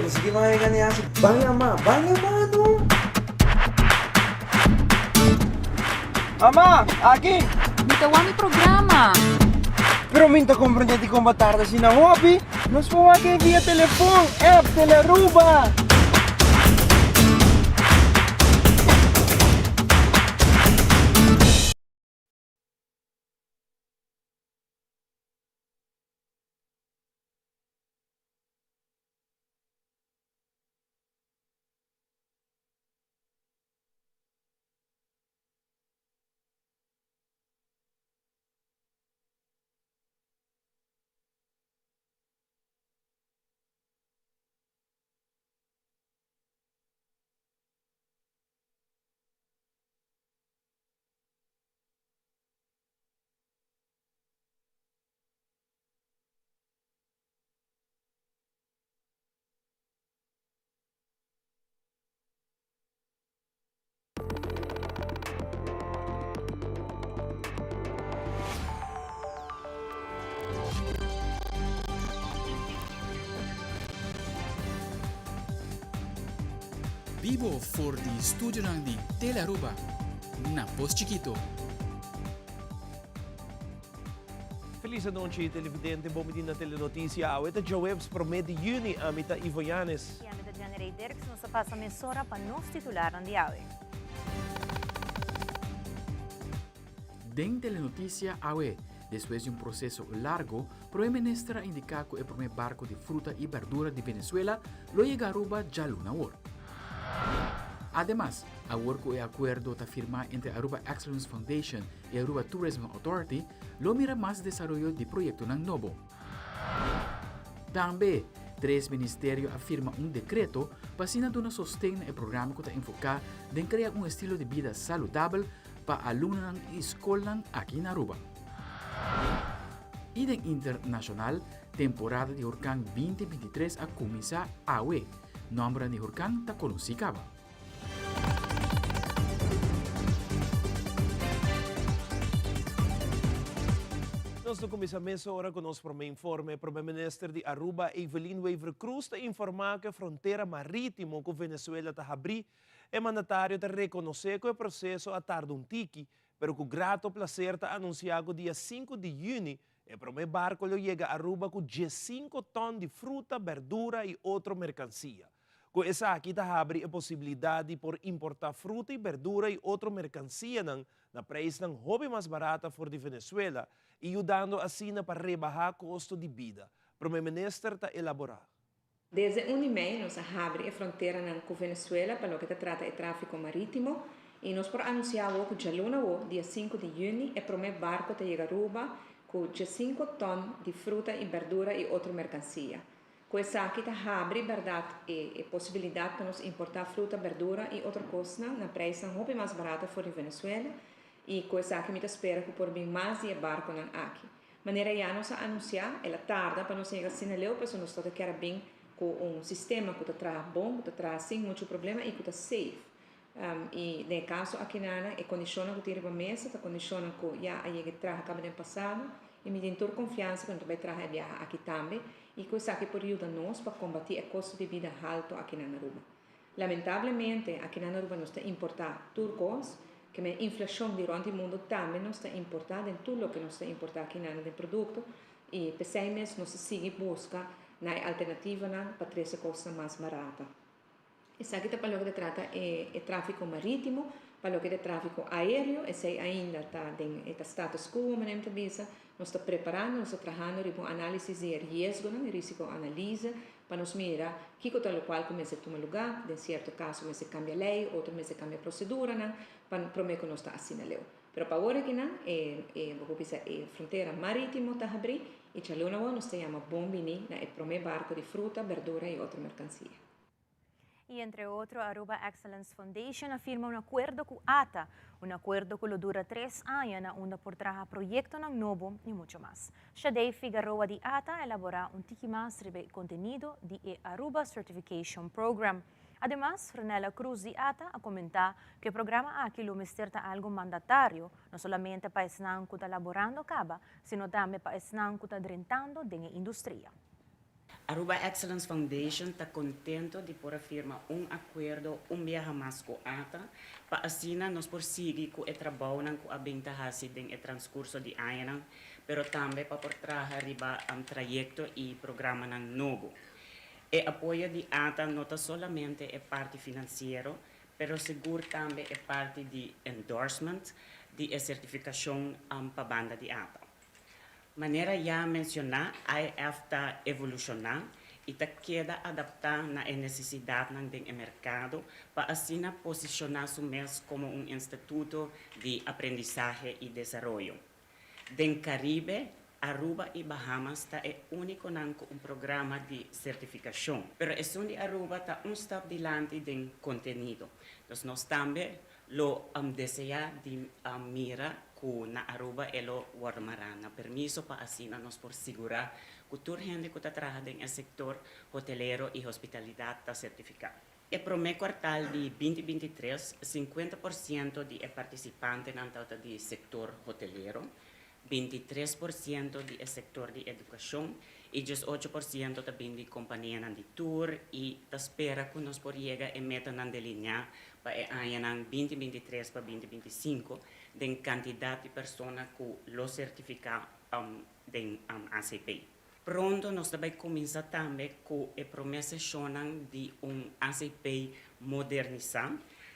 no sé ki man e gane hasi. Ban yama, ban yama no. Mama, aki! Mi ta wak mi programa. Pero mi ta comprende di con bo tarda asina hopi. Nos por wak e via telefon, app, Telearuba. Bibo for di studionan di Telearuba na Pos Chikito. Feliz anochi televidente, bon bini na Telenoticia. Awe ta djaweps prome di juni, ami ta Ivo Yanes. I ami ta Jenny Dirks, nos ta pasa mesora pa nos titularnan di awe. Den Telenoticia awe, despues di un proceso largo, Prome Minister a indica cu e prome barco di fruta y berdura di Venezuela lo yega Aruba djaluna awor. Ademas, awor cu e acuerdo ta firma entre Aruba Excellence Foundation y Aruba Tourism Authority, lo mira mas desaroyo di proyectonan nobo. Tambe, tres ministerio a firma un decreto pa asina duna sosten na e programa cu ta enfoca den crea un estilo di bida saludabel pa alumnonan y scolnan aki na Aruba. Y den internacional, temporada di hurcan 2023 a cuminsa awe. Nombernan di hurcan ta conoci caba. Nos ta cuminsa mesora cu nos prome informe. Prome Minister di Aruba, Evelyn Wever-Croes ta informa cu e frontera maritimo cu Venezuela ta habri. E mandatario ta reconoce cu e proceso a tarda un tiki, pero cu grato placer ta anuncia cu dia sinku di juni e prome barco lo yega Aruba cu diescinco ton di fruta, berdura y otro mercancia. Ku esaki ta habri e posibilidat di por importá fruta i berdura i otro merkansianan na preisnan hopi mas barata for di Venezuela i yudando asina pa rebahá kosto di bida, Prome Minister ta elaborá. Desde un di mei nos a habri e fronteranan ku Venezuela pa loke ta trata e tráfiko marítimo i nos por anunsiá awor ku djaluna awor, dia sinku di yüni, e promé barko ta yega Aruba ku diesinku tòn di fruta i berdura i otro merkansia. Ku esaki ta habri bèrdat e e posibilidat pa nos importá fruta, bèrdura i otro kosnan na preisnan hopi mas barata for di Venezuela i ku esaki mi ta spera ku por bin mas di e barkonan aki. Manera ya nos a anunsiá, el a tarda pa nos yega asina leu pasobra nos tabata kier a bin ku un sistema ku ta traha bon, ku ta traha sin muchu problema i ku ta safe. I den e kaso akinana e kondishonnan ku tin riba mesa ta kondishonnan ku ya a yega traha kaba den pasado i mi tin tur konfiansa ku nan ta bai traha e biaha aki tambe i ku esaki por yuda nos pa kombatí e kosto di bida haltu aki na Aruba. Lamentablemente aki na Aruba nos ta importá tur kos, ke men inflashon di rònt di mundu tambe nos ta importá den tur loke nos ta importá aki na den produkto i p'esei mes nos ta sigui buska na e alternativanan pa trese kosnan mas barata. Esaki ta pa loke ta trata e e tráfiko marítimo, pa loke ta e tráfiko aéreo, esei ainda ta den e ta status quo manera mi ta bisa. Nos ta preparando, nos ta trahando riba un análisis di e riesgonan, e risiko analise, pa nos mira kiko ta lokual ku mester tuma lugá, den sierto kaso mester kambia lei, otro mester kambia proseduranan, pa promé ku nos ta asina leu. Pero pa awor akinan e e bo por bisa e frontera marítimo ta habrí i djaluna awor nos ta yama bon biní na e promé barko di fruta, berdura i otro merkansia. Y entre otro Aruba Excellence Foundation a firma un acuerdo cu ata, un acuerdo cu lo dura tres aña na unda por traha proyectonan nobo y mucho mas. Shadey Figaroa di ata a elabora un tiki mas riba e contenido di e Aruba Certification Program. Ademas, Ronella Cruz di ata a comenta cu e programa aki lo mester ta algo mandatario, no solamente pa esnan cu ta laborando caba, sino tambe pa esnan cu ta drentando den e industria. Aruba Excellence Foundation ta contento di por firma un acuerdo un biaha mas cu ATA pa asina nos por sigui cu e trabounan cu a bin ta haci den e transcurso di añanan, pero tambe pa por traha riba un trayecto y programanan nobo. E apoyo di ATA no ta solamente e parti financiero, pero sigur tambe e parti di endorsement di e certificacion pa banda di ATA. Manera ya menciona, AEF ta evoluciona y ta keda adapta na e necesidad di mercado pa asina posiciona su mes como un instituto di aprendisahe y desaroyo. Den Caribe, Aruba y Bahamas ta e unico cu un programa di certificacion. Pero esun di Aruba ta un stap dilanti den contenido. Anto, nos tambe lo desea di mira cu na Aruba e lo wordo mara na permiso pa asina nos por sigura cu tur hende cu ta traha den sector hotelero y hospitalidad ta certifica. E prome kwartaal di 2023, 50% di participantenan ta di sector hotelero, 23% di sector di educacion y 18% tambe di compania di tour, y ta spera cu nos por yega e meta nan delinea pa e aña 2023 pa 2025 di cantidad di persona cu lo certifica di ACP. Pronto nos ta bay cuminsa tambe cu e prome sesion di un ACP modernisa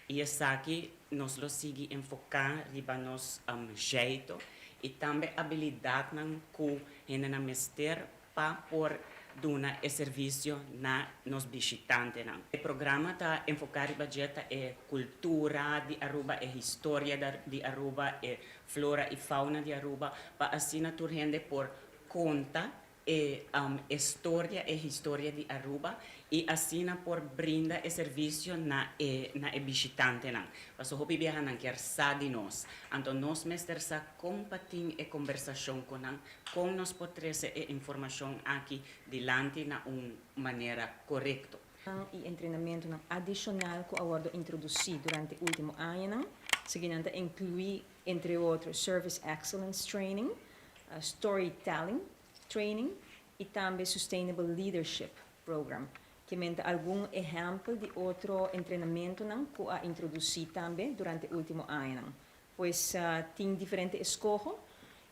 y esaki nos lo sigui enfoca riba nos jeito y tambe habilidad cu hende mester pa por duna e servicio na nos bishitantenan. E programa ta enfoca riba e cultura di Aruba, e historia di Aruba, e flora y fauna di Aruba, pa asina tur hende por conta e historia e historia di Aruba y asina por brinda e servicio na e bishitantenan. Paso hopi biaha nan kier sa di nos. Anto nos mester sa comparti e conversacion cu nan, con nos por trece e informacion aki dilanti na un manera corecto. Y entrenamento adicional cu a wordo introduci durante e ultimo aña, siguiente inclui, entre otro, Service Excellence Training, Storytelling Training y tambe Sustainable Leadership Program. Kiermen, algun ehempel di otro entrenamento cu a introduci tambe durante e ultimo aña. Pues tin diferente escoho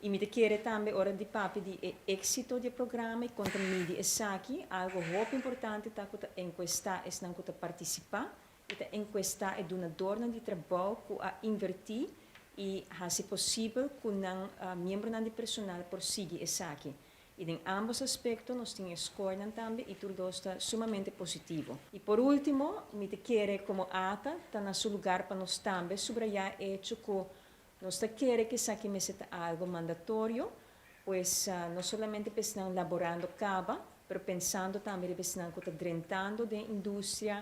y mi kier tambe ora di papia di exito di programa y con ta midi esaki, algo hopi importante ta cu ta encuesta esnan cu ta participa y ta encuesta e dunador di trabou cu a inverti y haci posibel cu nan miembro di personal por sigui esaki. Y den ambos aspecto nos tin score tambe y tur dos ta sumamente positivo. Y por ultimo, mi kier como ATA, ta na su lugar pa nos tambe subraya hecho cu nos ta kere cu esaki mester ta algo mandatorio, pues no solamente pensando laborando caba, pero pensando tambe pensando cu ta drentando den industria,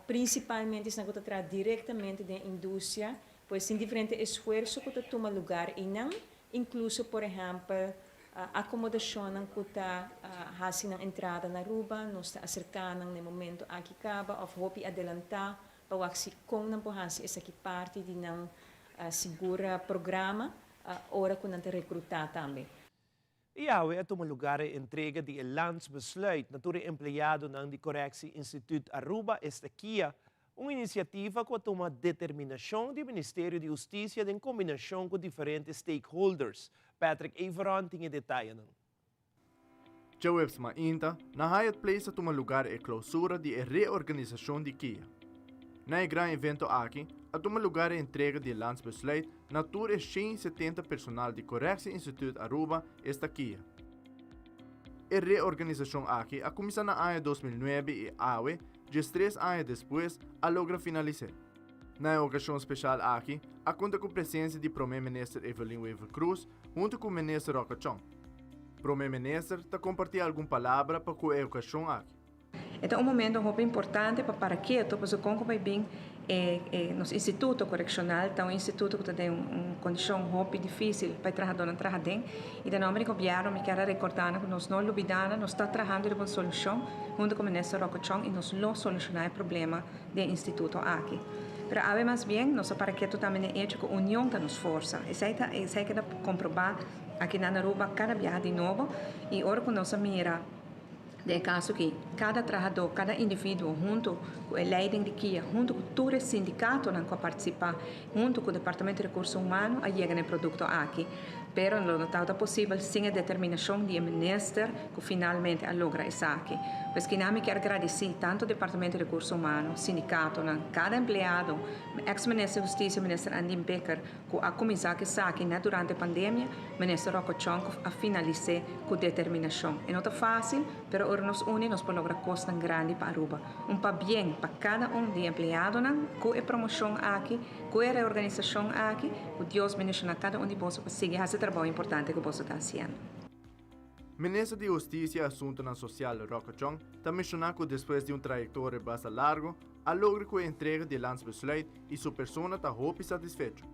principalmente esnan cu ta directamente den industria, pues tin diferente esfuerso cu ta tuma lugar y nan, incluso, por ehempel, acomodacion cu ta haci nan entrada na Aruba, nos ta acerca na momento aki caba, of hopi adelanta, pa si con nan por haci esaki parti di nan sigur programa, ora cu nan ta recruta tambe. Y awe a tuma lugar e entrega di landsbesluit na tur empleadonan di Correctie Instituut Aruba, esta KIA, un iniciativa cu a tuma determinacion di Ministerio di Husticia den combinacion cu diferente stakeholders. Patrick Everon tin detaye. Diahuebs mainta, na Hyatt Place a tuma lugar e clausura di reorganisacion di KIA. Na e gran evento aki, a tuma lugar e entrega di landsbesluit na tur 170 personal di Correctie Instituut Aruba, esta KIA. E reorganisacion aki a cuminsa na aña 2009 y awe, 13 aña despues, a logra finalisa. Na e ocasion special aki, a conta cu presencia di Prome Minister Evelyn Wever-Croes hunto cu Minister Rocco Tjon. Prome Minister ta comparti algun palabra pa e ocasion aki. E un momento hopi importante pa para keto, pasobra con bay bin nos instituto coreccional ta un instituto cu tin un condicion hopi dificil pa trahado traha aden y den nomber di gobierno mi kier recorda cu nos no lubida, nos ta trahando riba un solucion hunto cu minister Rocco Tjon y nos lo soluciona e problema di e instituto aki. Pero awe mas bien, nos para keto tambe e hecho cu union ta nos forsa. Esey ta comproba aki na Aruba cada biaha di nobo y ora cu nos mira Den e kaso aki, kada trahadó, kada individuo huntu ku e leiding di kia, huntu ku tur e sindikatonan ku a partisipá, huntu ku Departamento di Rekurso Humano a yega na e produkto aki. Pero lo no tabata posibel sin e determinashon di e minister ku finalmente a logra esaki. Pues kina mi kier gradisí tantu Departamento di Rekurso Humano, sindikatonan, kada empleado, eks minister di Hustisia, minister Andin Bikker, ku a kuminsá ku esaki net durante pandemia, Minister Rocco Chong a finalis'é ku determinashon. E no ta fásil, pero ora nos uni nos por logra kosnan grandi pa Aruba. Un pabien pa kada un di e empleadonan ku e promoshon aki, ku e reorganisashon aki, ku Dios bendishoná kada un di boso pa sigui hasi e trabou importante ku boso ta hasiendo. Minister di Hustisia i Asuntunan Sosial Rocco Chong ta menshoná ku despues di un trayektoria basta largu, a logra ku e entrega di e landsbesluit i su persona ta hopi satisfecho.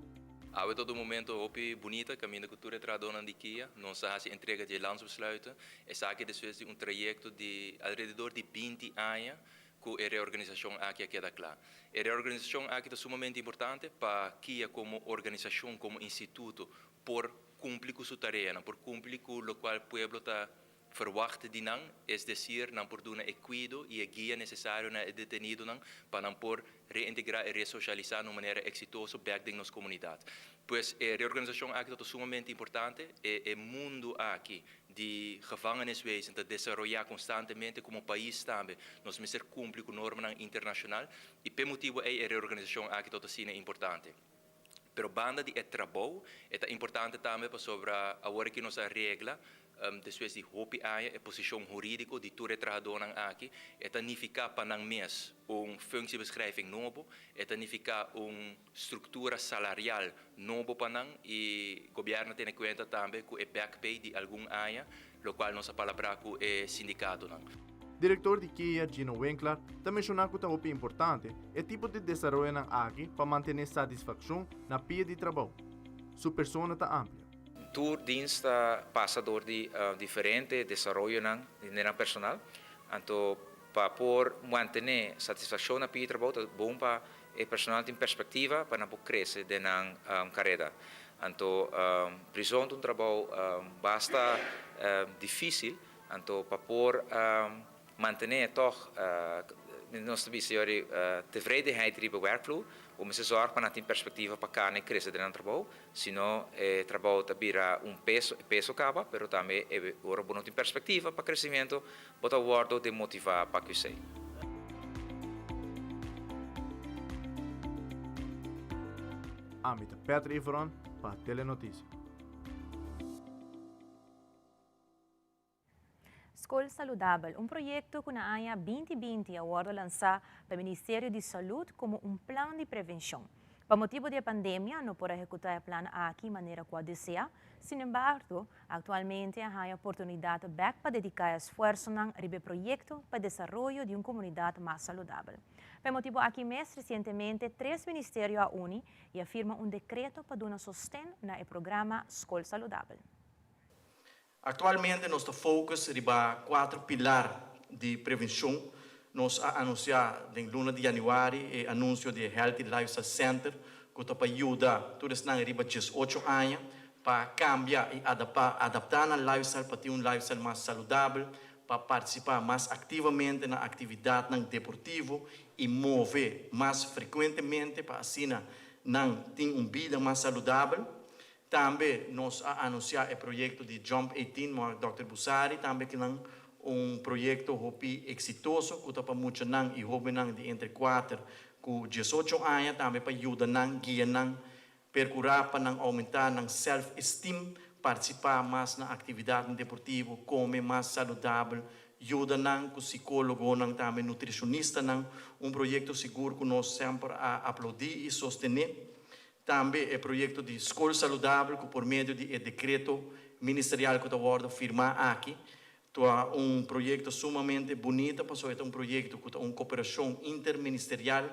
Awe ta un momento hopi bunita kaminda ku tur e trahadónan di kia nos a hasi entrega di e landsbesluiten. Esaki despues di un trayekto di alrededor di binti aña ku e reorganisashon aki a keda kla. E reorganisashon aki ta sumamente importante pa kia komo organisashon, komo instituto por kumpli ku su tareanan, por kumpli ku lokual pueblo ta Verwacht di nan, es desir, nan por duna e kuido i e guia nesesario na e detenidonan pa nan por reintegrá i resosialisá na un manera eksitoso bèk den nos komunidat. Pues e reorganisashon aki ta ta sumamente importante. E e mundu aki di gevangeniswezen ta desaroyá konstantemente. Komo pais tambe nos mester kumpli ku normanan internashonal i p'e motibu ei e reorganisashon aki ta ta asina importante. Pero banda di e trabou, e ta importante tambe pasobra awor aki nos a regla, despues di hopi aña, e posishon hurídiko di tur e trahadónan aki. E ta nifiká pa nan mes un functiebeschrijving nobo, e ta nifiká un struktura salarial nobo pa nan i gobièrnu a tene kuenta tambe ku e back pay di algun aña, lokual nos a palabrá ku e sindikatonan. Direktor di kia, Gino Winklar, ta menshoná ku ta hopi importante e tipo di desaroyonan aki pa mantené satisfakshon na pia di trabou. Su persona ta amplia. Tur dienst ta pasa dor di diferente desaroyonan di nan personal, anto pa por mantené satisfakshon na pia di trabou ta bon pa e personal tin perspektiva pa nan por krese den nan kareda. Anto prizon ta un trabou basta difísil. Anto pa por mantené tòg, nos ta bisa yori, tevredenheid riba werkvloer, bo mester zòrg pa nan tin perspektiva pa kana i krese den nan trabou, sino e trabou ta bira un peso, e peso kaba, pero tambe e ora bo no tin perspektiva pa kresimento, bo ta wòrdu demotivá pa kusei. Ami ta Patrick Iveron pa Telenoticia. Skol Saludabel, un proyekto ku na aña binti binti a wòrdu lansá pa Ministerio di Salud komo un plan di prevenshon. Pa motibu di e pandemia no por a ehekutá e plan aki manera ku a deseá, sinembargo, aktualmente a haña oportunidat bèk pa dediká e esfuersonan riba e proyekto pa e desaroyo di un komunidat mas saludabel. Pa e motibu aki mes resientemente tres ministerio a uni i a firma un dekreto pa duna sosten na e programa Skol Saludabel. Aktualmente nos ta focus riba kuater pilar di prevenshon. Nos a anunsiá den luna di yanüari e anunsio di e Healthy Lifestyle Center ku ta pa yuda tur esnan riba diesocho aña pa kambia i adapá adaptá nan lifestyle pa tin un lifestyle mas saludabel, pa partisipá mas aktivamente na aktividatnan deportivo i move mas frekuentemente pa asina nan tin un bida mas saludabel. Tambe nos a anuncia e proyecto di Jump 18 moa Dòkter Busari tambe kinan un proyecto hopi exitoso cu ta pa muchanan y hobennan di entre kuater cu diesocho aña tambe pa yuda nan, guia nan, percura pa nan aumenta nan self esteem, participa mas na actividadnan deportivo, come mas saludabel, yuda nan cu psicologonan tambe nutricionistanan, un proyecto sigur cu nos semper a aplaudi y sostene. Tambe e proyekto di Skol Saludabel ku por medio di e dekreto ministerial ku ta wòrdu firmá aki ta un proyekto sumamente bunita pasobra e ta un proyekto ku ta un koperashon interministerial.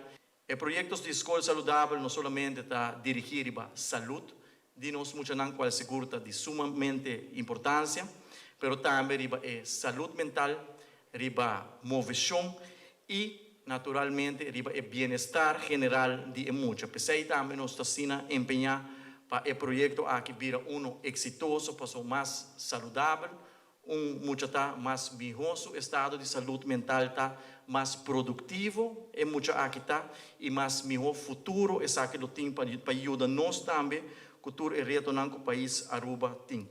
E proyekto di Skol Saludabel no solamente ta dirigí riba salud di nos muchanan kual sigur ta di sumamente importansia, pero tambe riba e salud mental, riba moveshon i naturalmente riba e bienestar general di e mucha. P'esei tambe nos ta asina empeñá pa e proyekto aki bira uno eksitoso pasobra mas saludabel. Un mucha ta mas mihó su estado di salud mental ta, mas produktivo e mucha aki ta i mas mihó futuro esaki lo tin pa pa yuda nos tambe ku tur e retonan ku pais Aruba tin.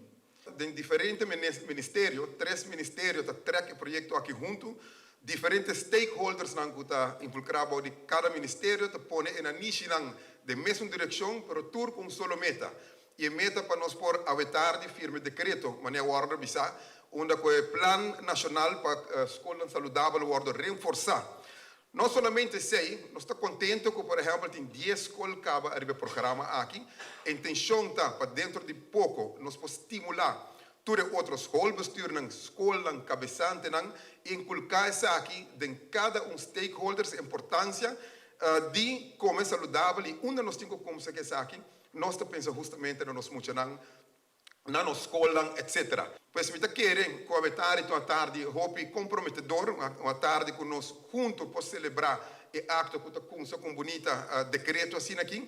Den diferente ministerio, tres ministerio ta trek e proyekto aki huntu. Diferente stakeholdersnan ku ta involukrá bou di kada ministerio ta pone e nanishinan den mesun direkshon, pero tur ku un solo meta. I e meta pa nos por awe tardi firma e dekreto, manera a wòrdu bisá, unda ku e plan nashonal pa skolnan saludabel wòrdu renforsá. No solamente esei, nos ta kontento ku por ehèmpel tin dies skol kaba ariba e programa aki. E intenshon ta pa dentro di poko nos por stimulá tur e otro schoolbestuurnan, skolnan, kabesantenan i inkulká esaki den kada un stakeholders e importansia di kome saludabel i unda nos tin ku kumsa ku esaki. Nos ta pensa hustamente na nos muchanan, na nos skolnan, etc. Pues mi ta kere ku awe tardi ta un atardi hopi komprometedor, un atardi ku nos hunto por selebrá e akto ku ta kumsa ku un bunita dekreto asina aki.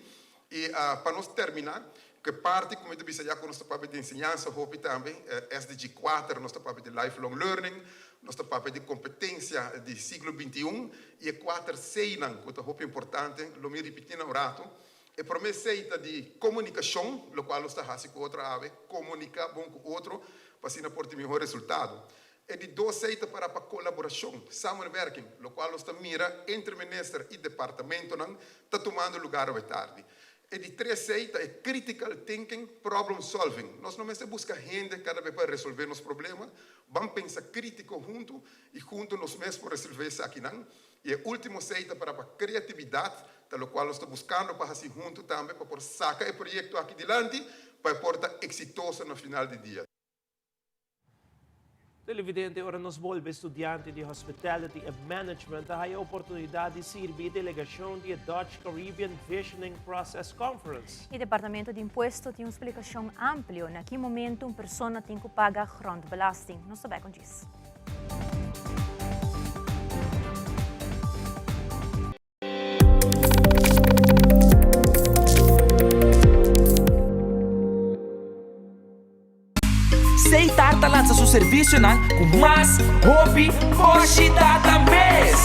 I pa nos terminá ku e parti ku mi ta bisa ya ku nos ta papia di enseñansa hopi tambe, SDG kuater, nos ta papia di lifelong learning, nos ta papia di kompetensia di siglo bintiun i e kuater C'nan ku ta hopi importante, lo mi ripití na un ratu. E promé sei ta di komunikashon, lokual nos ta hasi ku otro awe, komuniká bon ku otro pa asina por tin mihó resultado. E di dos sei ta para pa kolaborashon, samenwerking, lokual nos ta mira entre minister i departamentonan ta tumando lugar awe tardi. E di tres sei ta e critical thinking, problem solving. Nos no mester buska hende kada be pa resolvé nos problema, ban pensa krítiko huntu i huntu nos mes por resolvé esakinan. I e último sei ta para pa kreatividat, ta lokual nos ta buskando pa hasi huntu tambe pa por saka e proyekto aki dilanti pa e por ta eksitoso na final di dia. Televidente, ora nos bolbe studiante di Hospitality and Management ta haya oportunidad di sirbi e delegacion di e Dutch Caribbean Visioning Process Conference. E Departamento di Impuesto tin un splicacion amplio na ki momento un persona tin cu paga grondbelasting. Nos ta bay con djis. Seitar ta lansa su servisionan ku mas hopi boshi data mes.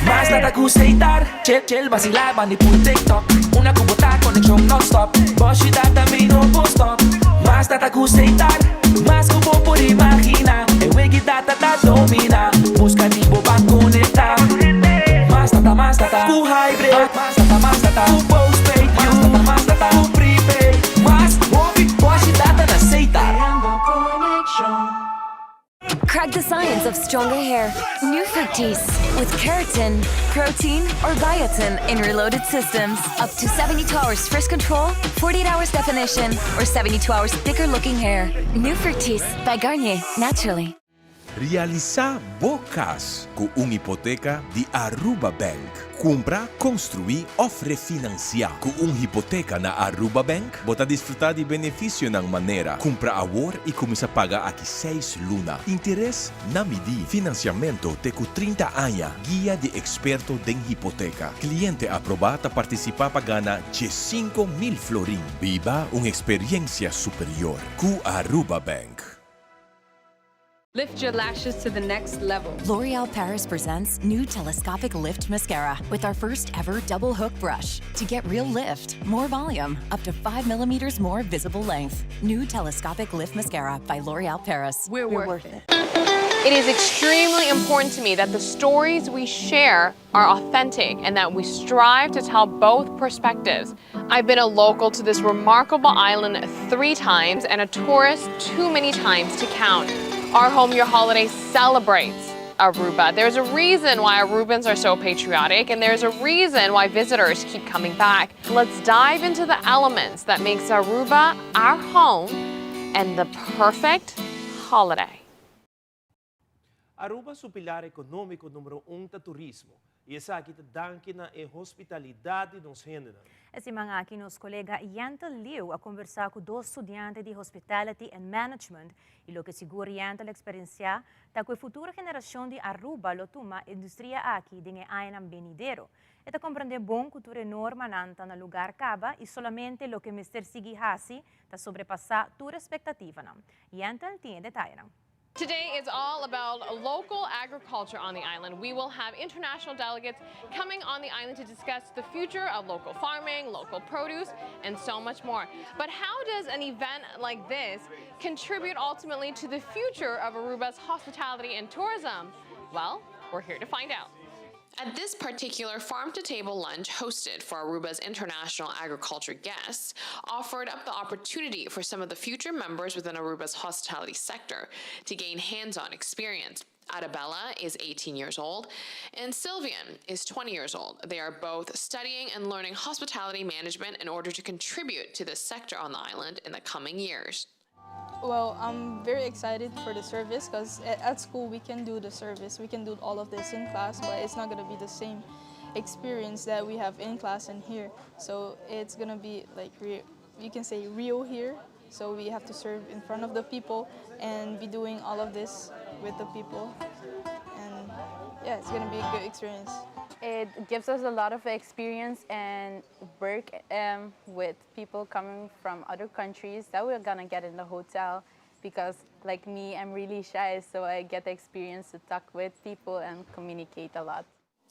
Mas data ku Seitar, chel chel basilá bandi pul TikTok. Una ku bo ta konekshon nònstòp, boshi data mi no por stòp. Mas data ku Seitar, mas ku bo por imaginá. E wiki data ta dominá, buska di bo ban konektá. Mas data, mas data ku hybrid, mas data, mas data ku postpaid, mas data, mas data ku prepaid. Mas hopi boshi data na Seitar. Crack the science of stronger hair. New Fructis with keratin, protein, or biotin in reloaded systems. Up to 72 hours first control, 48 hours definition, or 72 hours thicker looking hair. New Fructis by Garnier, naturally. Realisá bo kas ku un hipoteka di Aruba Bank. Kumpra, konstruí òf refinansiá. Ku un hipoteka na Aruba Bank, bo ta disfrutá di benefisionan manera, kumpra awor i kuminsá paga aki seis luna, interes na midí, finansiamentu te ku 30 aña, guia di eksperto den hipoteka. Kliente aprobá ta partisipá pa gana 15,000 florin. Biba un eksperiensia superior ku Aruba Bank. Lift your lashes to the next level. L'Oreal Paris presents new telescopic lift mascara with our first ever double hook brush to get real lift, more volume, up to 5 millimeters more visible length. New telescopic lift mascara by L'Oreal Paris. We're, We're worth, worth it. it. It is extremely important to me that the stories we share are authentic and that we strive to tell both perspectives. I've been a local to this remarkable island three times and a tourist too many times to count. Our Home Your Holiday celebrates Aruba. There's a reason why Arubans are so patriotic and there's a reason why visitors keep coming back. Let's dive into the elements that makes Aruba our home and the perfect holiday. Aruba su pilar economico numero un ta turismo y esaki ta danki na e hospitalidad di nos hendenan. E siman aki nos colega Yentl Liu a conversa cu dos studiante di Hospitality and Management y loke sigur Yentl experiencia ta cu e futuro generacion di Aruba lo tuma industria aki den e añanan benidero. E ta comprende bon cu tur e normanan ta na lugar caba y solamente loke mester sigui haci ta sobrepasa tur expectativanan. Yentl tin e detayenan. Today is all about local agriculture on the island. We will have international delegates coming on the island to discuss the future of local farming, local produce, and so much more. But how does an event like this contribute ultimately to the future of Aruba's hospitality and tourism? Well, we're here to find out. At this particular farm to table lunch hosted for Aruba's international agriculture guests, offered up the opportunity for some of the future members within Aruba's hospitality sector to gain hands on experience. Arabella is 18 years old and Sylvian is 20 years old. They are both studying and learning hospitality management in order to contribute to this sector on the island in the coming years. Well, I'm very excited for the service because at school we can do the service, we can do all of this in class, but it's not going to be the same experience that we have in class and here. So it's going to be like, you can say real here. So we have to serve in front of the people and be doing all of this with the people. And yeah, it's going to be a good experience. It gives us a lot of experience and work with people coming from other countries that we're gonna get in the hotel because like me, I'm really shy, so I get the experience to talk with people and communicate a lot.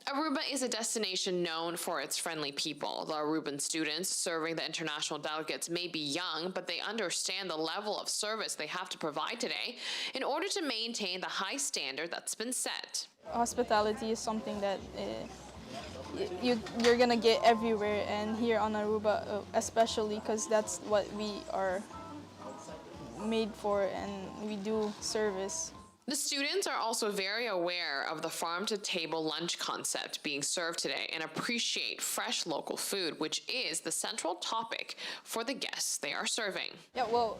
Aruba is a destination known for its friendly people. The Aruban students serving the international delegates may be young, but they understand the level of service they have to provide today in order to maintain the high standard that's been set. Hospitality is something that you're gonna get everywhere and here on Aruba especially because that's what we are made for and we do service. The students are also very aware of the farm to table lunch concept being served today and appreciate fresh local food, which is the central topic for the guests they are serving. Yeah, well,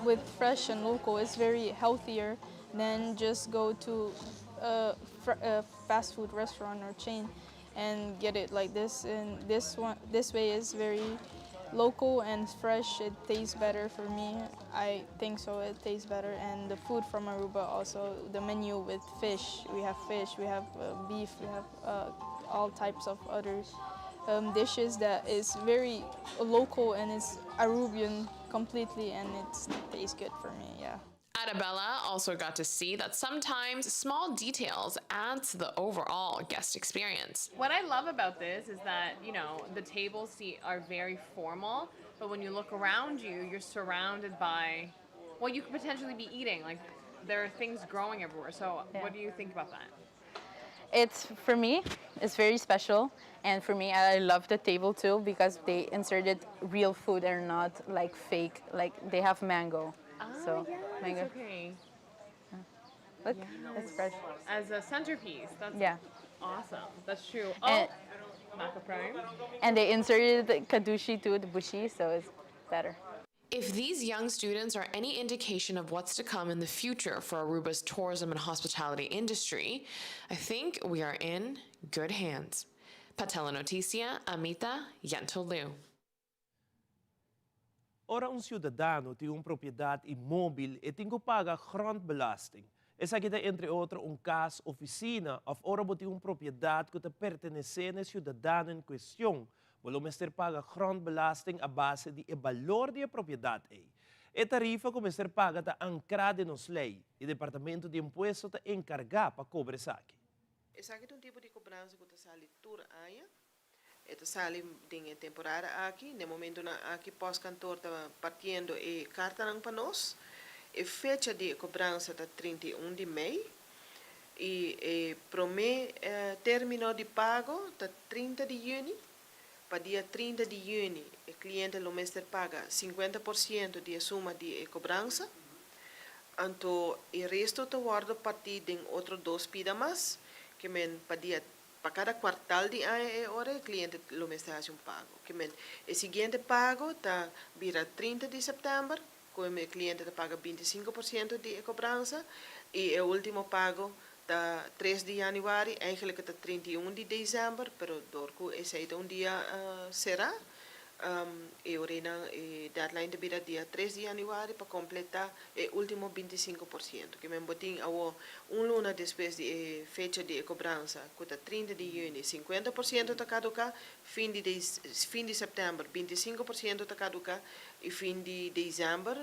with fresh and local, it's very healthier than just go to a fast food restaurant or chain and get it like this. And this one, this way is very local and fresh. It tastes better for me. I think so. It tastes better, and the food from Aruba also. The menu with fish. We have fish. We have beef. We have all types of other dishes that is very local and it's Arubian completely, and it tastes good for me. Yeah. Arabella also got to see that sometimes small details add to the overall guest experience. What I love about this is that the table seat are very formal, but when you look around you, you're surrounded by what you could potentially be eating. Like, there are things growing everywhere. So, what do you think about that? It's for me, it's very special, and for me, I love the table too because they inserted real food and not like fake. Like they have mango, so Ah, yes, mango. Look, it's fresh. As a centerpiece. That's awesome. That's true. Oh, Maca Prime. And they inserted the kadushi too, the bushi, so it's better. If these young students are any indication of what's to come in the future for Aruba's tourism and hospitality industry, I think we are in good hands. Pa Telenoticia, Amita Yentolu. Ora un ciudadano tin un propiedad inmóvil e tin cu paga grondbelasting. Esaki ta entre otro un cas, oficina of ora bo tin un propiedad cu ta pertenece na e ciudadano en cuestion. Bo lo mester paga grondbelasting a base di e balor di e propiedad ey. E tarifa cu mester paga ta ancra den nos ley y Departamento di Impuesto ta encarga pa cobra esaki. Esaki ta un tipo di cobransa cu ta sali tur aña. E ta sali den temporada aki, na momentonan aki postkantoor ta partiendo e cartanan pa nos. E fecha di cobransa ta 31 di mei y e prome termino di pago ta 30 di juni. Pa dia 30 di juni, e cliente lo mester paga 50% di suma di cobransa. Anto, e resto ta wordo parti den otro dos pida mas, kiermen pa dia pa cada kwartaal di aña ora e cliente lo mester haci un pago. Kiermen e siguiente pago ta bira 30 di september, cu e cliente ta paga 25% di cobransa y e ultimo pago ta 3 di januari, eigenlijk ta 31 di december, pero door cu esey ta un dia cera, e ora e deadline ta bira dia 3 di januari pa completa e ultimo 25%. Kiermen bo tin awo un luna despues di e fecha di cobransa, cu ta 30 di juni, 50% ta caduca, fin di september 25% ta caduca y fin di december,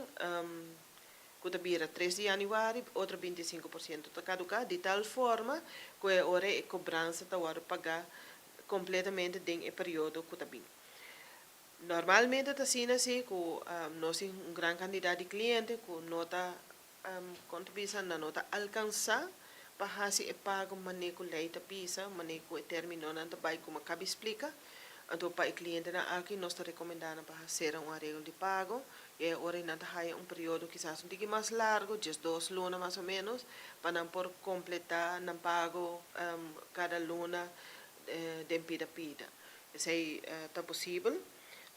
ku ta bira tres di yanüari, otro 25% ta kaduká, di tal forma ku e ora e kobransa ta wòrdu pagá kompletamente den e periodo ku ta bin. Normalmente ta asina si ku nos tin un gran kantidat di kliente ku no ta, kon ta bisa, nan no ta alkansá pa hasi e pago manera ku lei ta bisa, manera ku e términonan ta bai komo a kabi splika. Anto pa e klientenan aki nos ta rekomendá nan pa sera un areglo di pago i e ora ei nan ta haya un periodo kisas un tiki mas largo, 12 luna mas o ménos, pa nan por kompletá nan pago kada luna den pida pida. Esei ta posibel.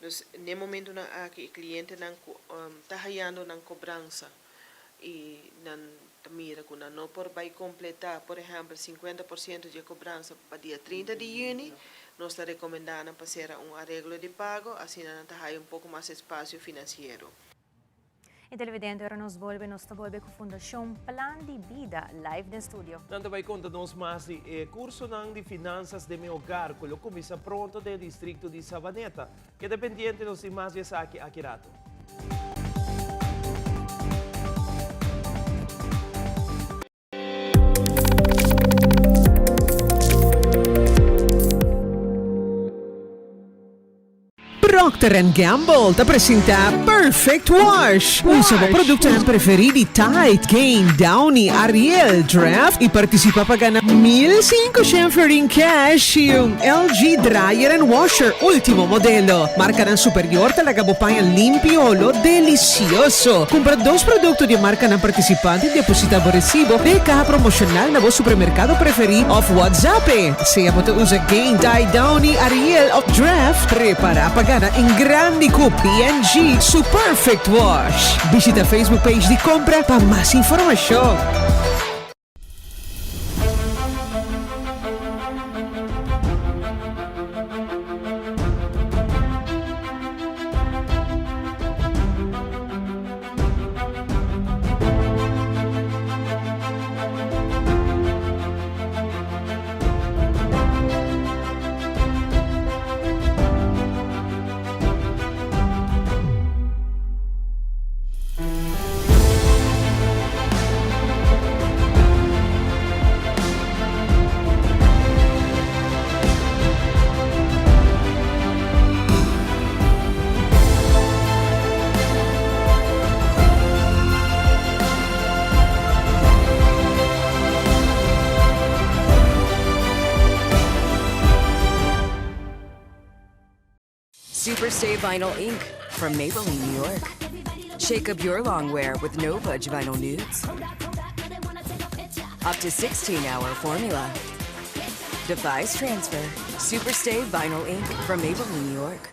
Dus n'e momentunan aki e klientenan ku ta hayando nan kobransa i nan ta mira ku nan no por bai kompletá, por ehèmpel, 50% dje kobransa pa dia 30 di yüni, nos ta rekomendá nan pa sera un areglo di pago, asina nan ta haya un poko mas espasio finansiero. E televidente ora nos bolbe nos ta bolbe cu Fundacion Plan di Bida live den studio. Nan ta bay conta nos mas di e cursonan di Finanzas den mi Hogar cu lo cuminsa pronto den e districto di Savaneta. Keda pendiente nos tin mas di esaki aki rato. Procter and Gamble ta presenta Perfect Wash. Usa bo productonan preferi di Tide, Gain, Downy, Ariel, Draft y participa pa gana 1500 florin cash y un LG Dryer and Washer ultimo modelo. Marcanan superior ta laga bo paña limpi y olo delicioso. Cumpra dos producto di e marcanan participante y deposita bo recibo den e caha promocional na bo supermercado preferi of WhatsApp e. Sea bo ta usa Gain, Tide, Downy, Ariel of Draft, prepara pa gana en grandi cu P&G su Perfect Wash. Bishita Facebook page di Compra pa mas informacion. Super Stay Vinyl Ink from Maybelline, New York. Shake up your long wear with no budge vinyl nudes. Up to 16 hour formula. Defies transfer. Super Stay Vinyl Ink from Maybelline, New York.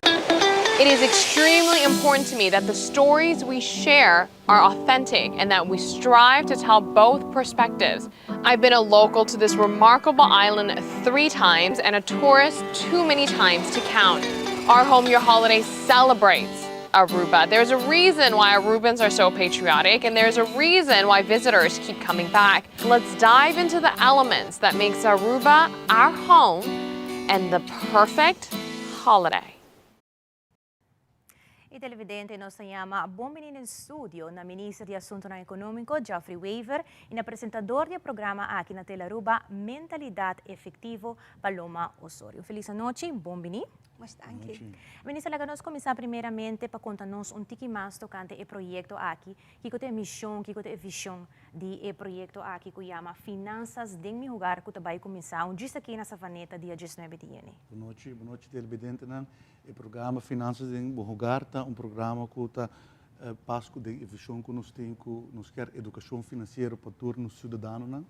It is extremely important to me that the stories we share are authentic and that we strive to tell both perspectives. I've been a local to this remarkable island three times and a tourist too many times to count. Our Home Your Holiday celebrates Aruba. There's a reason why Arubans are so patriotic and there's a reason why visitors keep coming back. Let's dive into the elements that makes Aruba our home and the perfect holiday. E televidente nos ta yama bon bini den studio na Minister di Asuntonan Economico Geoffrey Wever y na presentador di e programa aki na Telearuba Mentalidad Efectivo Paloma Osorio. Un feliz anochi, bon bini. Much danki. Minister laga nos cuminsa primeramente pa conta nos un tiki mas tocante e proyecto aki, kico ta e mision, kico ta e vision di e proyecto aki cu yama Finanzas den mi Hogar cu ta bay cuminsa un djis aki na Savaneta dia 19 di juni. Bonochi, bonochi televidentenan. E programa Finanzas den bo Hogar ta un programa cu ta pas cu den e vision cu nos tin cu nos kier educacion financiero pa tur nos ciudadanonan.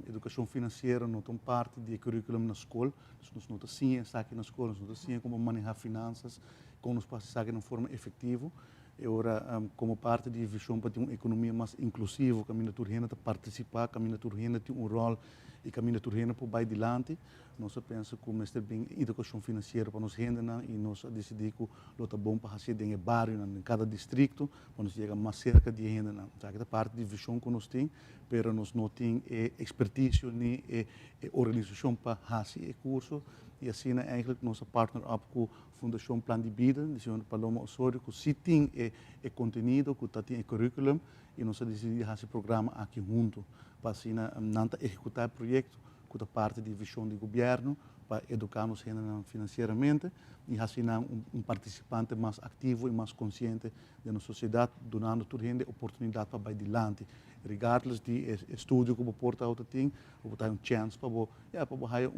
Educacion financiero no ta un parti di e curriculum na scol, dus nos no ta siña esaki na scol, nos no ta siña como maneha finanzas, con nos por haci esaki na un forma efectivo. E ora como parti di e vision pa tin un economia mas inclusivo caminda tur hende ta participa, caminda tur hende tin un rol y caminda tur hende por bay dilanti. Nos a pensa ku mester bin edukashon finansiero pa nos hendenan i nos a disidí ku lo ta bon pa hasié den e barionan, den kada distrikto, pa nos yega mas serka di e hendenan. Esaki ta parti di vishon ku nos tin, pero nos no tin e ekspertisio ni e organisashon pa hasi e kurso i asina eigentlik nos a partner up ku Fundashon Plan di Bida di señor Paloma Osorio ku si tin e kontenido, ku ta tin e curriculum. i nos a disidí di hasi e programa aki huntu pa asina nan ta ehekutá e proyekto ku ta parti di vishon di gobièrnu pa eduká nos hendenan finansieramente i hasi nan un partisipante mas aktivo i mas konsiente den nos sosiedat, dunando tur hende oportunidat pa bai dilanti regardless di e estudio ku bo por ta ta tin, bo ta haña un chèns pa bo, ya, pa bo haña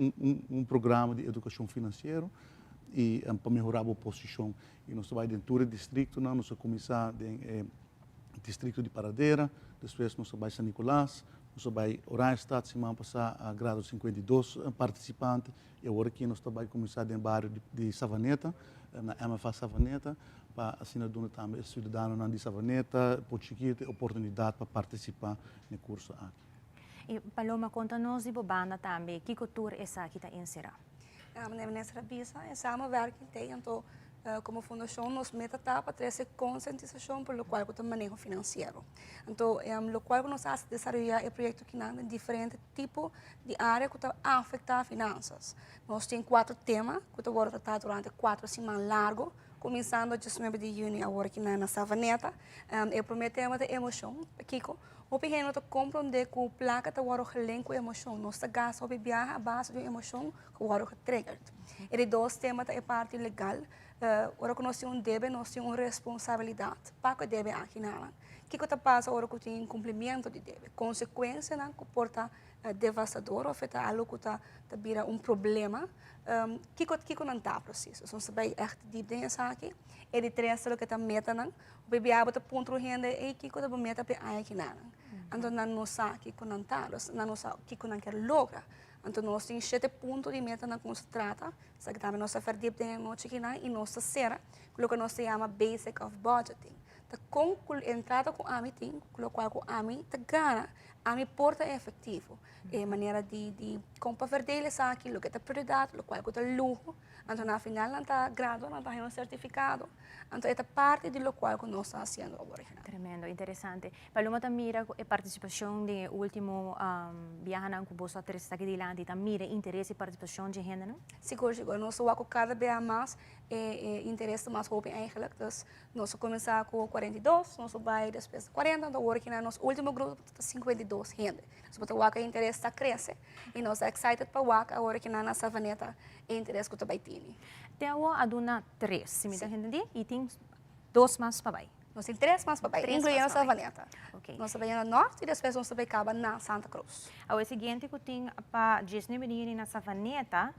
un programa di edukashon finansiero i pa mehorá bo posishon. I nos ta bai den tur e distriktonan, nos a kuminsá den e distrikto di Paradera, despues nos a bai San Nicolas, nos a bai Oranjestad siman pasá a grado 52 partisipante i awor aki nos ta bai kuminsá den bario di Savaneta, na MFA Savaneta, pa asina duna tambe e siudadanonan di Savaneta, por chikito, e oportunidat pa partisipá na e kurso aki. I Paloma, konta nos di bo banda tambe, kiko tur esaki ta enserá? Meneer Minister a bisa, e samenwerking t'ei, anto komo fundashon nos meta ta pa trese konsientisashon pa lokual ku ta maneho finansiero. Anto lokual ku nos a hasi desaroyá e proyekto kinan den diferente tipo di área ku ta afektá finansas. Nos tin kuater tema ku ta wòrdu tratá durante kuater siman largu, kuminsando diesnuebe di yüni awor kinan na Savaneta. E promé tema ta emoshon. Pakiko? Hopi hende no ta komprondé ku plaka ta wòrdu gelink ku emoshon. Nos ta gasta hopi biaha a base di un emoshon ku wòrdu getriggerd. E di dos tema ta e parti legal. Ora ku nos tin un debe, nos tin un responsabilidat pa ku e debe aki nan. Kiko ta pasa ora ku tin inkumplimiento di debe? Konsekuensianan ku por ta devastador òf e ta algu ku ta bira un problema. Kiko kiko nan ta presis? Nos ta bai ègt diep den esaki. E di tres ta loke ta metanan. Hopi bia bo ta puntra un hende, ey kiko ta bo meta pa e aña kinanan? Anto nan no sa kiko nan ta, nan no sa kiko nan kier logra. Anto nos tin shete punto di metanan ku nos ta trata, esaki tambe nos ta verdiep den e nochi kinan i nos ta sera ku loke nos ta yama basic of budgeting. Ta kon ku entrada ku ami tin, ku lokual ku ami ta gana, ami por ta efektivo. E manera di di kon pa verdeel esaki, loke ta prioridat, lokual ku ta luho. Anto na final nan ta gradua, nan ta haña un sertifikado. Anto e ta parti di lokual ku nos ta hasiendo awor aki. Tremendo, interesante. Paloma ta mira ku e partisipashon den e ultimo biahanan ku boso a trese aki dilanti, ta mira e interes i partisipashon dje hendenan? Sigur, sigur. Nos ta wak ku kada bia mas e interes ta mas hopi eigenlijk. Dus nos a kuminsá ku 42, nos a bai despues 40, anto awor aki na nos ultimo grupo ta 52 hende. Dus bo ta wak e interes ta krese i nos ta excited pa wak awor aki na Savaneta e interes ku ta bai tini. Te awor a duna tres, si mi ta entendí, i tin dos mas pa bai. Nos tin tres mas pa bai, inkluyendo Savaneta. Nos ta bai na nort i despues nos ta bai kaba na Santa Cruz. Awor e siguiente ku tin pa djesnuebe di yüni na Savaneta,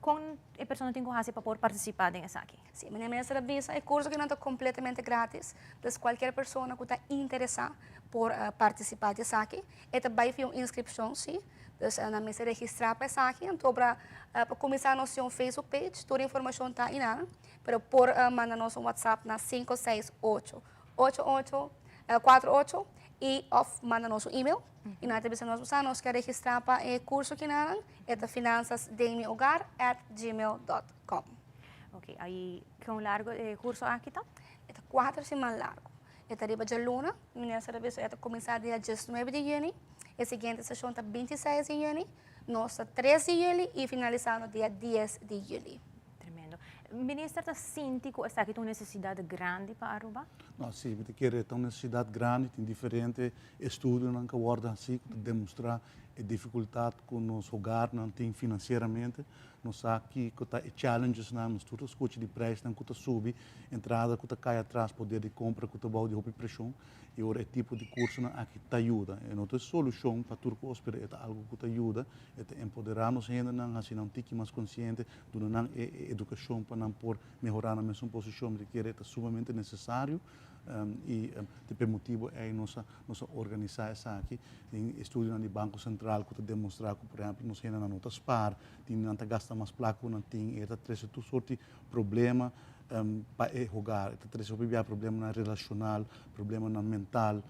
kon e persona tin ku hasi pa por partisipá den esaki? Si, meneer Minister a bisa e kurso kinan ta kompletamente gratis, dus kualkier persona ku ta interesá por partisipá di esaki. E ta bai via un inskripshon, si. Dus nan mester registrá pa esaki. Anto pa pa kuminsá nos tin un Facebook page, tur informashon ta einan. Pero por manda nos un WhatsApp na sinku seis ocho, ocho ocho, kuater ocho i òf manda nos un email. I nan ta bisa nos, Bo sa nos ke registrá pa e kurso kinanan, e ta finanzasdenmihogar at gmail dot com. Oké, i kon largu e kurso aki ta? E ta kuater siman largu. E ta riba djaluna, minister a bisa e ta kuminsá dia diesnuebe di yüni, e siguiente seshon ta bintiseis di yüni, nos ta tres di yüli i finalisando dia dies di yüli. Tremendo. Minister ta sinti ku esaki ta un nesesidat grandi pa Aruba? No, si, mi ta kere e ta un nesesidat grandi, tin diferente estudionan ku a wòrdu hasí ku ta demostrá e difikultat ku nos hogarnan tin finansieramente. Nos sa kiko ta e challengesnan, nos tur ta skucha di prijsnan ku ta subi, entrada ku ta kai atras, poder di kompra ku ta bou di hopi preshon i ora e tipo di kursonan aki ta yuda. E no ta e solushon pa tur kos, pero e ta algu ku ta yuda, e ta empoderá nos hendenan, hasi nan un tiki mas konsiente, duna nan e edukashon pa nan por mehorá nan mesun posishon. Mi ta kere e ta sumamente nesesario. I ta p'e motibu ei nos a nos a organisá esaki. Tin estudionan di Banko Sentral ku ta demostrá ku por ehèmpel nos hendenan no ta spar, tin nan ta gasta mas plaka ku nan tin, e ta trese tur sort di problema pa e hogar. E ta trese hopi bia problemanan relashonal, problemanan mental,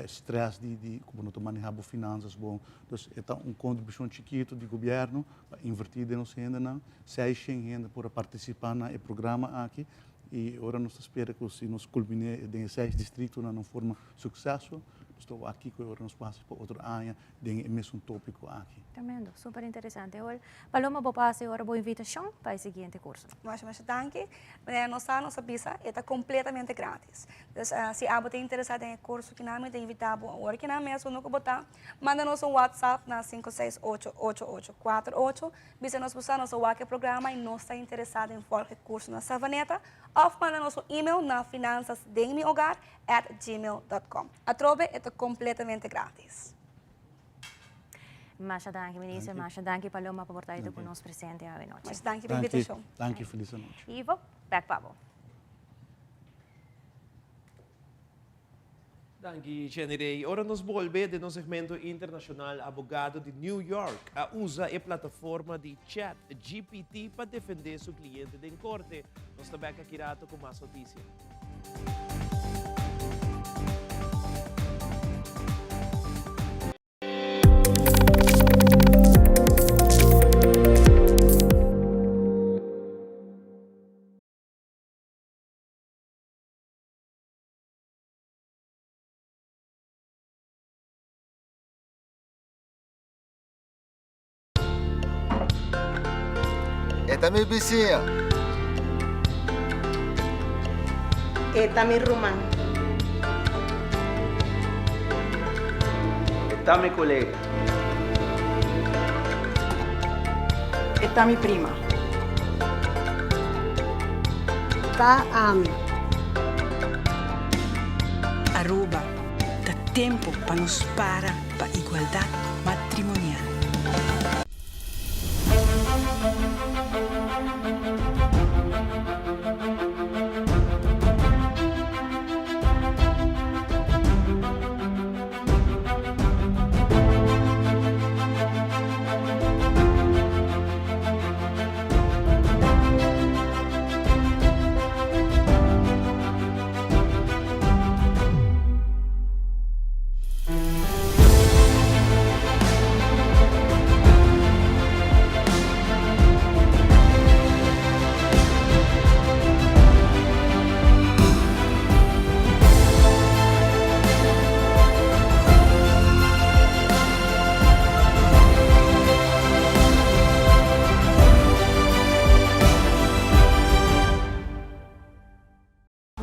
strès di di ku bo no ta manehá bo finansas bon. Dus e ta un kontribushon chikitu di gobièrnu pa invertí den nos hendenan. Seishent hende por a partisipá na e programa aki. I ora nos ta spera ku si nos kulminé den e seis distriktonan na un forma sukseso, Nos ta wak kiko e ora nos por hasi pa otro aña den e mesun tópiko aki. Tremendo, super interesante. Awor, Paloma, bo por hasi ora bo invitashon pa e siguiente kurso. Masha masha danki. Manera nos sa, nos a bisa, e ta kompletamente gratis. Dus, si abo ta interesá den e kurso kinan, mi ta invitá bo awor kinan mes unda ku bo ta, manda nos un WhatsApp na 5688848, bisa nos bo sa nos a wak e programa i nos ta interesá den vòlg e kurso na Savaneta, òf manda nos un email na finanzasdenmihogar at gmail dot com. Atrobe e ta kompletamente gratis. Masha danki minister, masha danki Paloma pa por ta ku nos presente awe nochi. Masha danki pa invitashon. Danki, felis anochi. Ivo, bek pa bo. Danki Jenny Rey. Ora nos bolbe den nos segmento internacional, abogado di New York a usa e plataforma di Chat GPT pa defende su cliente den corte. Nos ta bek aki rato cu mas noticia. E ta mi bisiña. E ta mi ruman. E ta mi kolega. E ta mi prima. Ta ami. Aruba, ta tempo pa nos para pa igualdad matrimonial.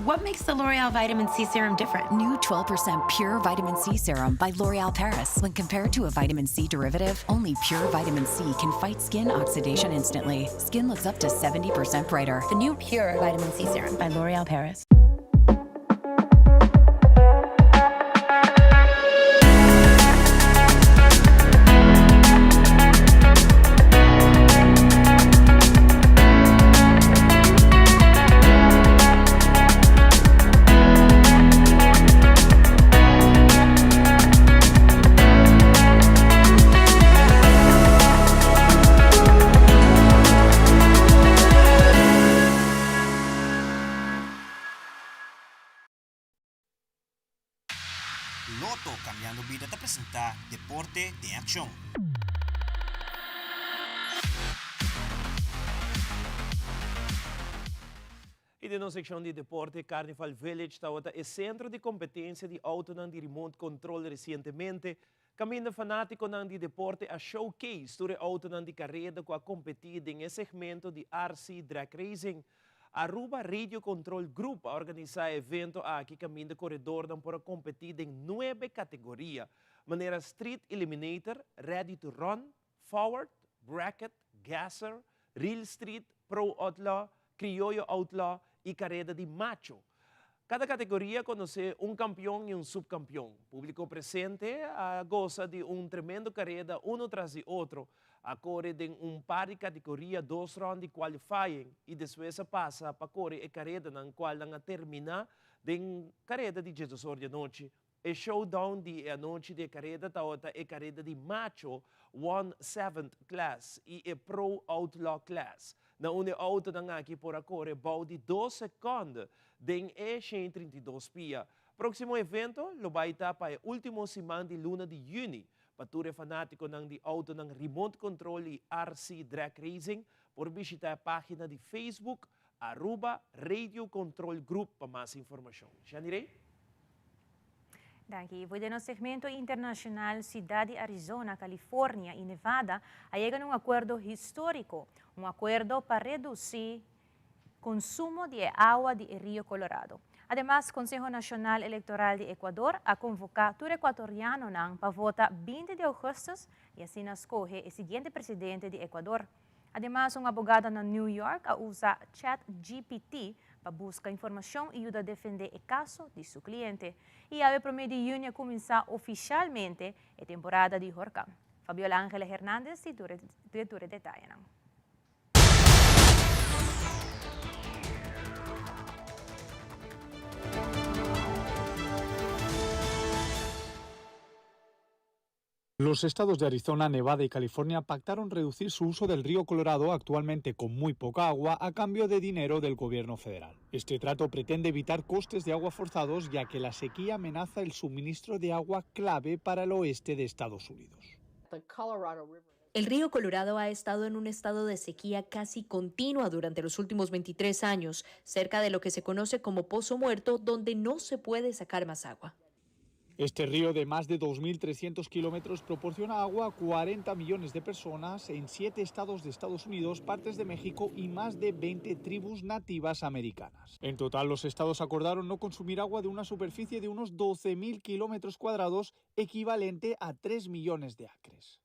What makes the L'Oreal Vitamin C Serum different? New 12% pure vitamin C serum by L'Oreal Paris. When compared to a vitamin C derivative, only pure vitamin C can fight skin oxidation instantly. Skin looks up to 70% brighter. The new Pure Vitamin C Serum by L'Oreal Paris. Lotto Cambiando Bida ta presenta Deporte den Accion. Y den nos seccion di deporte, Carnival Village tawata e centro di competencia di autonan di remote control recientemente, caminda fanaticonan di deporte a showcase tur e autonan di careda cu a competi den e segmento di RC Drag Racing. Aruba Radio Control Group a organisa e evento aki caminda coredornan por a competi den nuebe categoria, manera Street Eliminator, Ready to Run, Forward, Bracket, Gasser, Real Street, Pro Outlaw, Criollo Outlaw y careda di macho. Cada categoria conoce un campeon y un subcampeon. Publico presente a goza di un tremendo careda uno tras di otro. A core den un par di categoria dos round di qualifying y despues a pasa pa core e caredanan cualnan a termina den careda di diesdosor di anochi. E showdown di e anochi di e careda tawata e careda di macho One Seventh Class y e Pro Outlaw Class. Na unda e autonan aki por a core bou di dos seconde den e 132 pia. Proximo evento lo bay ta pa e ultimo siman di luna di juni. Pa tur e fanátikonan di outonan remote control i RC Drag Racing por bishita e página di Facebook Aruba Radio Control Group pa mas informashon. Shani Rey. Danki. Voor den nos segmento internacional, ciudad di Arizona, California y Nevada a yega na un acuerdo historico, un acuerdo pa reduci consumo di awa di Rio Colorado. Ademas, Conseho Nacional Electoral di Ecuador a convoca tur ecuatorianonan pa vota 20 di augustus y asina scoge e siguiente presidente di Ecuador. Ademas, un abogado na New York a usa ChatGPT pa busca informacion y yuda defende e caso di su cliente. Y awe 1 di juni a cuminsa oficialmente e temporada di horcan. Fabiola Angela Hernandez tin tur detaye. Los estados de Arizona, Nevada y California pactaron reducir su uso del río Colorado, actualmente con muy poca agua, a cambio de dinero del gobierno federal. Este trato pretende evitar costes de agua forzados, ya que la sequía amenaza el suministro de agua clave para el oeste de Estados Unidos. El río Colorado ha estado en un estado de sequía casi continua durante los últimos 23 años, cerca de lo que se conoce como pozo muerto, donde no se puede sacar más agua. Este río de más de 2.300 kilómetros proporciona agua a 40 millones de personas en siete estados de Estados Unidos, partes de México y más de 20 tribus nativas americanas. En total, los estados acordaron no consumir agua de una superficie de unos 12.000 kilómetros cuadrados, equivalente a 3 millones de acres.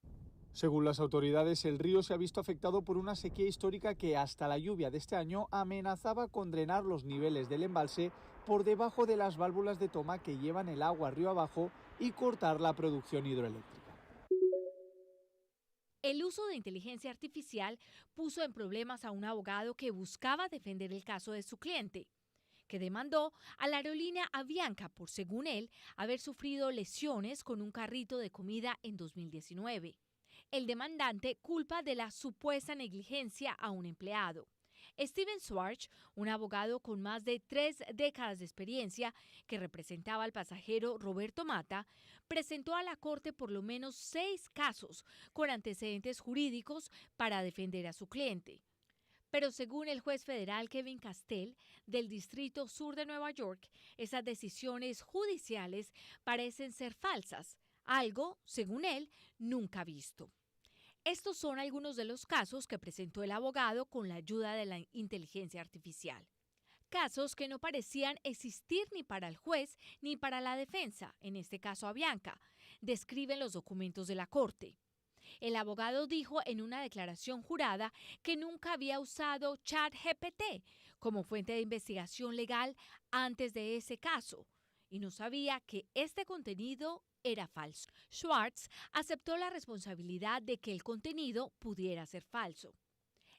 Según las autoridades, el río se ha visto afectado por una sequía histórica que hasta la lluvia de este año amenazaba con drenar los niveles del embalse por debajo de las válvulas de toma que llevan el agua río abajo y cortar la producción hidroeléctrica. El uso de inteligencia artificial puso en problemas a un abogado que buscaba defender el caso de su cliente, que demandó a la aerolínea Avianca por, según él, haber sufrido lesiones con un carrito de comida en 2019. El demandante culpa de la supuesta negligencia a un empleado. Steven Schwartz, un abogado con más de 3 décadas de experiencia que representaba al pasajero Roberto Mata, presentó a la corte por lo menos seis casos con antecedentes jurídicos para defender a su cliente. Pero según el juez federal Kevin Castell del Distrito Sur de Nueva York, esas decisiones judiciales parecen ser falsas, algo, según él, nunca visto. Estos son algunos de los casos que presentó el abogado con la ayuda de la inteligencia artificial. Casos que no parecían existir ni para el juez ni para la defensa, en este caso Avianca, describen los documentos de la corte. El abogado dijo en una declaración jurada que nunca había usado ChatGPT como fuente de investigación legal antes de ese caso y no sabía que este contenido era falso. Schwartz aceptó la responsabilidad de que el contenido pudiera ser falso.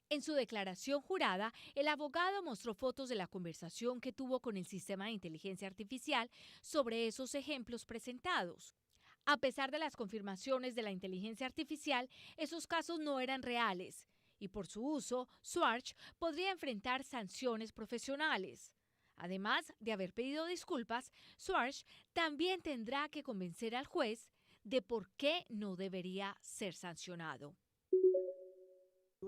En su declaración jurada, el abogado mostró fotos de la conversación que tuvo con el sistema de inteligencia artificial sobre esos ejemplos presentados. A pesar de las confirmaciones de la inteligencia artificial, esos casos no eran reales y por su uso, Schwartz podría enfrentar sanciones profesionales. Además de haber pedido disculpas, Schwartz también tendrá que convencer al juez de por qué no debería ser sancionado.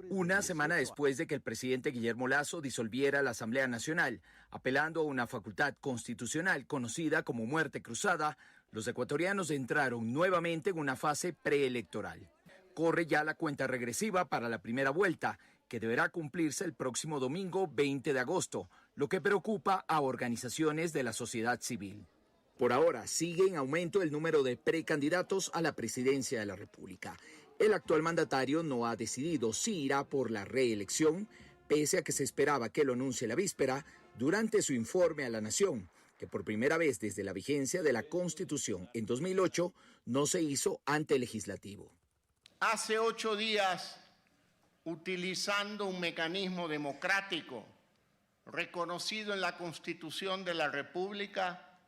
Una semana después de que el presidente Guillermo Lasso disolviera la Asamblea Nacional, apelando a una facultad constitucional conocida como muerte cruzada, los ecuatorianos entraron nuevamente en una fase preelectoral. Corre ya la cuenta regresiva para la primera vuelta, que deberá cumplirse el próximo domingo 20 de agosto, lo que preocupa a organizaciones de la sociedad civil. Por ahora sigue en aumento el número de precandidatos a la presidencia de la República. El actual mandatario no ha decidido si irá por la reelección, pese a que se esperaba que lo anuncie la víspera durante su informe a la Nación, que por primera vez desde la vigencia de la Constitución en 2008 no se hizo ante el legislativo. Hace 8 días, utilizando un mecanismo democrático reconocido en la Constitución de la República,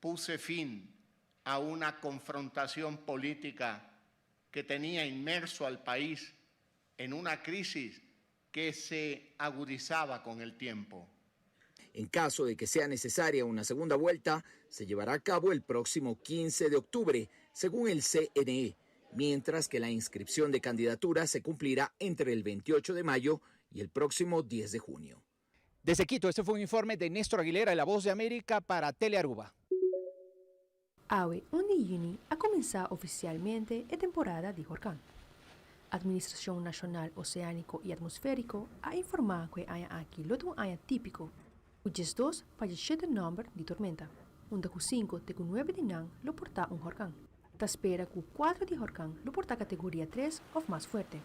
puse fin a una confrontación política que tenía inmerso al país en una crisis que se agudizaba con el tiempo. En caso de que sea necesaria una segunda vuelta, se llevará a cabo el próximo 15 de octubre, según el CNE, mientras que la inscripción de candidaturas se cumplirá entre el 28 de mayo y el próximo 10 de junio. Desde Quito, este fue un informe de Néstor Aguilera de La Voz de América para Telearuba. Awe un di yüni a kuminsá ofisialmente e temporada di horkan. Administrashon Nashonal Oseániko i Atmosfériko a informá ku e aña aki lo ta un aña típiko, ku 12 pa 17 nòmber di tormenta, unda ku sinku te ku nuebe di nan lo por ta un horkan. Ta spera ku kuater di horkan lo por ta kategoria tres òf mas fuerte.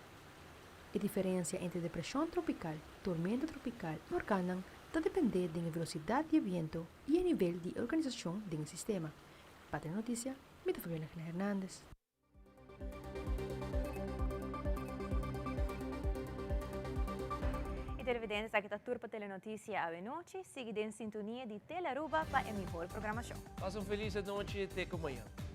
E diferensia entre depreshon tropikal, tormenta tropikal i horkannan ta dependé den e velosidat di e bientu i e nivel di organisashon den e sistema. Pa Telenotisia, mi ta Fabiola Angela Hernandez. Y televidentes, aki ta tur pa Telenoticia awe nochi. Sigui den sintonia di Telearuba pa e mihor programacion. Pasa un feliz anochi, te cu mañana.